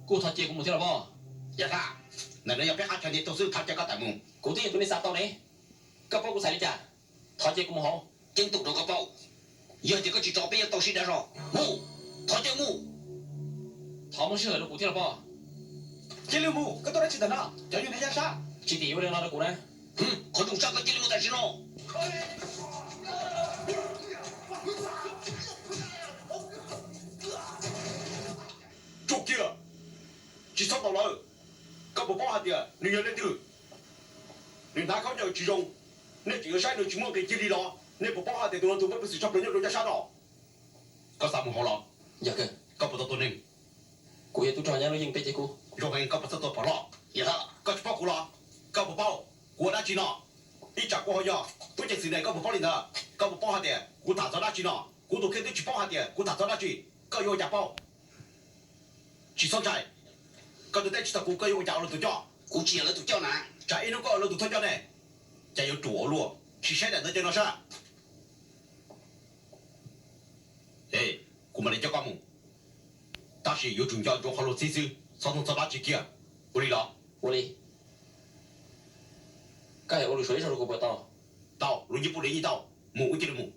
Kuj thov cia kuv mus thiab los poj. Yog tag, ntawm no yog peb qab chaw ntiag tug xwb, thov cia koj tawm mus. Kuv twb yog tus neeg xav tau ne, koj paub kuv txhais li cas? Thov cia kuv mus hauv. Ceeb toom rau koj paub, yog tias koj tsis tso peb yuav tau sib dag zog. Mus, thov cia mus. Thov muab sij hawm rau kuv thiab los poj. Cia li mus, koj tuaj dab tsi ntawm no? Cov yug neeg yaj sab, tsis tim yuav ua li no rau kuv na. Qhov zoo sab koj cia li mus tam sim no. Tsuj kiag, tsis txhob ntaus lawv. Koj puas paub hais tias nws yog leej twg? Nws hnav khaub ncaws tsis zoo, nej tseem yuav saib nws tsis muaj nqis kiag li los? Nej puas paub hais tias tus no tus muaj peev xwm tshaj plaws nyob rau yaj sab no? Koj xav mus hauv los? Yog kawg. Koj puas tau tua neeg? Kuv yog tub rog nyab lub yeej peb ceg kub. Zoo heev, koj puas txawj tua phom loj? Yog. Koj tsis paub kuv los? Koj puas paub kuv ua dab tsi no? Ib tsam kuv ho yog tub ceev xwm ne, koj puas paub li ntawd? Koj puas paub hais tias kuv tham txog dab tsi no? Kuv tus kheej twb tsis paub hais tias kuv tham txog dab tsi, koj yuav ua cas paub? Tsis txhob ntshai, koj twb teb tsis tau kuv, koj yuav ua cas ua lawv tus coj? Kuv tsis yog lawv tus coj na. Tsam ib hnub koj ua lawv tus thawj coj ne, cas yuav ruam ua luaj. Sim saib daim ntawv cov no saib. Kuv mam li coj koj mus, tab sis yuav tsum nco ntsoov qhov luag txib xwb, txhob nug txog dab tsi kiag. Ua li los? Ua li. Koj hais ua lus suav ib zaug rau kuv puas tau? Tau, lus nci pub li yeej tau. Mus, wb cia li mus.